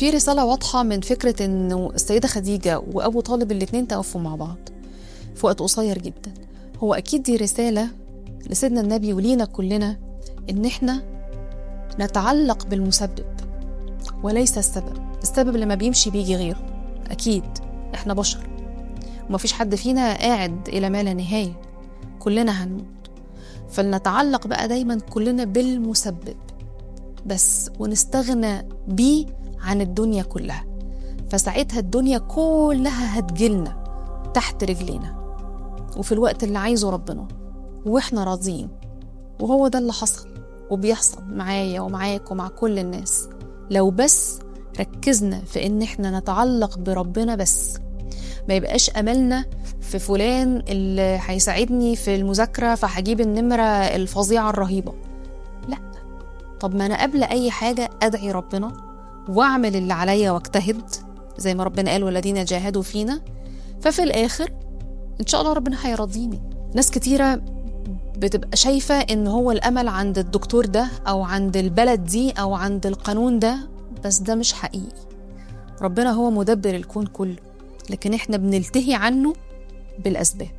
في رسالة واضحة من فكرة إنه السيدة خديجة وأبو طالب الاتنين توفوا مع بعض في وقت قصير جدا. هو أكيد دي رسالة لسيدنا النبي ولينا كلنا إن إحنا نتعلق بالمسبب وليس السبب. السبب لما بيمشي بيجي غيره، أكيد إحنا بشر ومفيش حد فينا قاعد إلى ما لا نهاية، كلنا هنموت. فلنتعلق بقى دايما كلنا بالمسبب بس، ونستغنى بيه عن الدنيا كلها، فساعتها الدنيا كلها هتجيلنا تحت رجلينا وفي الوقت اللي عايزه ربنا واحنا راضيين. وهو ده اللي حصل وبيحصل معايا ومعاك ومع كل الناس، لو بس ركزنا في ان احنا نتعلق بربنا بس، ما يبقاش املنا في فلان اللي هيساعدني في المذاكرة فهجيب النمرة الفظيعة الرهيبة. لا، طب ما انا قبل اي حاجة ادعي ربنا واعمل اللي عليا واجتهد زي ما ربنا قال والذين جاهدوا فينا، ففي الاخر ان شاء الله ربنا هيرضيني. ناس كتيرة بتبقى شايفة ان هو الامل عند الدكتور ده او عند البلد دي او عند القانون ده، بس ده مش حقيقي. ربنا هو مدبر الكون كله، لكن احنا بنلتهي عنه بالأسباب.